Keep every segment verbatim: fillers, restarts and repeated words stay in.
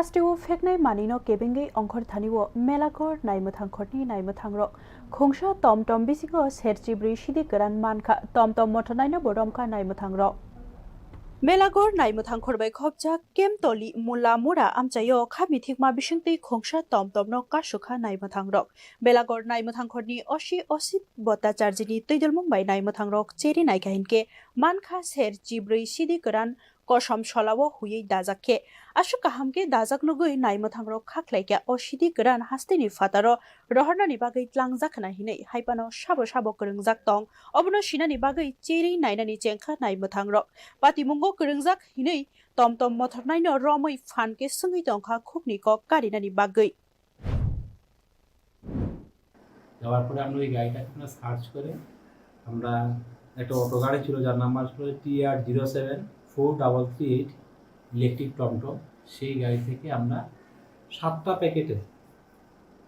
Hasteo pheknai manwino kebengwi ongkhor thani o Melaghor naimwthang khorni naimwthangrok. Khungsa tom tom bisingo serchi brwi sidi kwran mankha, tom tom mothornaino bo romkha naimwthangrok. Melaghor naimwthang khorbai khopjak Kemtoli Mula Mura amchaio kha mithikma bisingtwi khungsa tom tomno kasukha naimwthangrok. Melaghor naimwthang khorni osi Osit Bhattacharjini twidulmung bai naimwthangrok cheri naikha hinkhe mankha serchi brwi sidi kwran kosom solao huiwi dajak khe, aswk kaham khe dajak nugwi naimwthangrok kha khlaikha. O sidi kwran hasteni phataro rohornani bagwi tlangjak khna hinwi haiphano sabo sabo kwrwngjak tong. Obono sinani bagwi cheri nainani chengkha naimwthangrok. Patimungo kwrwngjak hinwi tom tom mothornaino romwi phan khe swngwi tongkha khukni kok karinani bagwi. যাওয়ার পরে আমরা ওই গাড়িটাকে আমরা সার্চ করে আমরা একটা অটো গাড়ি ছিল, যার নাম্বার ছিল T R zero seven four double three eight, electric টমটম। সেই গাড়ি থেকে আমরা সাতটা প্যাকেটে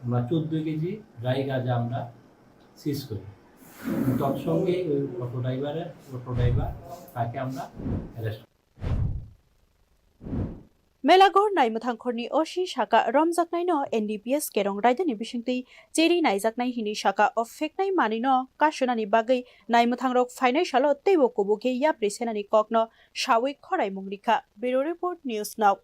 আমরা চোদ্দ কেজি ড্রাই গাঁজা আমরা সিজ করি। তৎসঙ্গে ওই অটো ড্রাইভারের অটো ড্রাইভার তাকে আমরা অ্যারেস্ট করি। Melaghor naimwthang khorni osi saka romjaknaino N D P S kerong raidani bisingtwi cheri naijaknai hinwi saka. O pheknai manwino kasunani bagwi naimwthangrok phainai salo teibo kubukhe yapri senani kokno sawi khoraimung rikha. Bureau Report, News Now.